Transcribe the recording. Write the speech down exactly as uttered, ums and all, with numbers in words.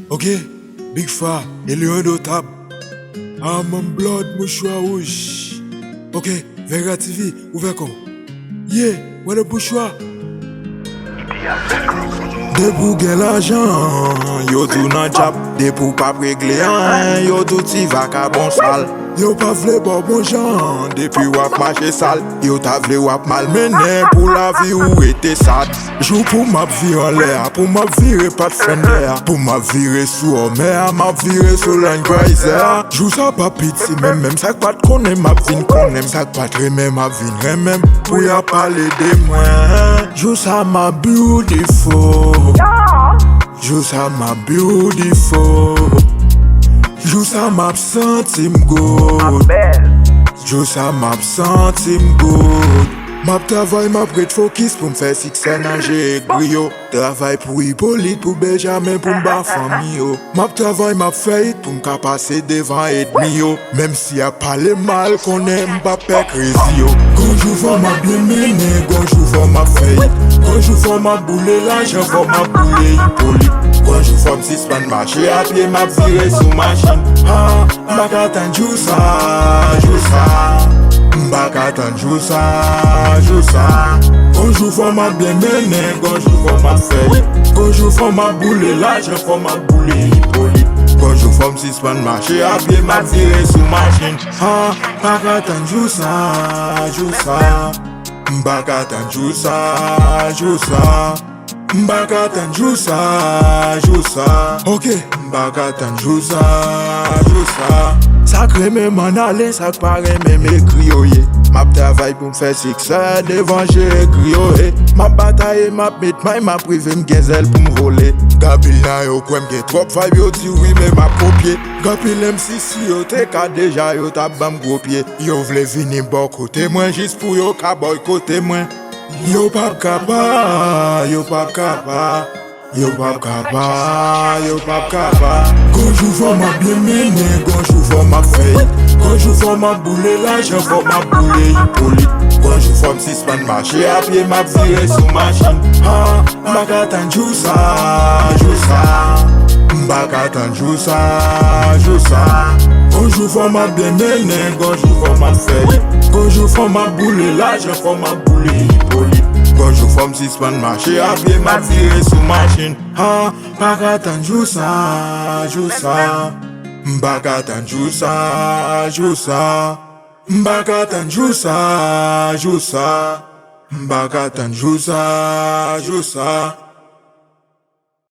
Ok, Big Fa e Leandro Tab. Ah, manm Blood, mouchwa wouj. Ok, Vega T V, ouvè kò w. Yeah, wè le mouchwa. Depi w gen lajan, yo di w nan djab. Depi w p ap regle anyen, yo di w ti vakabon sal. Yo pa vle ba w bon jan, depi w ap mache sal. Yo ta vle w ap malmennen pou lavi ou rete sad. Jou pou m ap vire anlè a, pou m ap vire pa t fè n lè a, pou m ap vire sou òmè a, m ap vire sou Land Cruiser a. Jou sa pa piti menm, menm sa k pa t konnen m ap vin konnen m, sa k pa t renmen m ap vin renmen m, pou y ap pale de mwen. Jou sa m ap beautiful. Jou sa m ap beautiful. Jou sa m ap santi m good. Jou sa m ap santi m good. M ap travay, m ap ret fokis pou m fè siksè nan je egri yo. Travay pou Ipolit, pou Benjamen, pou m ba fanmi yo. M ap travay, m ap fè it pou m ka pase devan ènmi yo. Menm si y ap pale mal, konnen m p ap pè krezi yo. Gon jou van m ap byen mennen, gon jou van m ap fè it. Gon jou van m ap boule lajan, van m ap boule Ipolit. Gon jou fò m sispann mache a pye, m ap vire sou machin. Ha, m pa ka tann jou sa, jou sa. M pa ka tann jou sa, jou sa. Gon jou fò m ap byen mennen, gon jou fò m ap fè it. Gon jou fò m ap boule lajan, fò m ap boule Ipolit. Gon jou fò m sispann mache a pye, m ap vire sou machin. Ha, m pa ka tann jou sa, jou sa. M pa ka tann jou sa, jou sa. M pa ka tann jou sa, jou sa. Ok. M pa ka tann jou sa, jou sa. Sa k renmen m ann ale, sa k pa renmen m ekri yo ye. M ap travay pou m fè siksè devan je egri yo ye. M ap bataye, m ap met may, m ap rive m gen zèl pou m vole. Gen anpil nan yo kwè m gen twòp vibe, yo di wi men m ap kopye. Gen anpil M C si yo te ka deja, yo t ap ban m gwo pye. Yo vle vini bò kote mwen jis pou yo ka bòykote mwen. Yo p ap kapa, yo p ap kapa, yo p ap kapa, yo p ap kapa. Gon jou van m ap byen mennen, gon jou van m ap fè it. Gon jou van m ap boule lajan, van m ap boule Ipolit. Gon jou fò m sispann mache a pye, m ap vire sou machin. Ha, m pa ka tann jou sa, jou sa. M pa ka tann jou sa, jou sa. Gon jou van m ap byen mennen, gon jou van m ap fè it. Gon jou van m ap boule lajan, van m ap boule Ipolit. Gon jou fò m sispann mache a pye, m ap vire sou machin. Ha, m pa ka tann jou sa, jou sa. M pa ka tann jou sa, jou sa. M pa ka tann jou sa, jou sa. M pa ka tann jou sa, jou sa.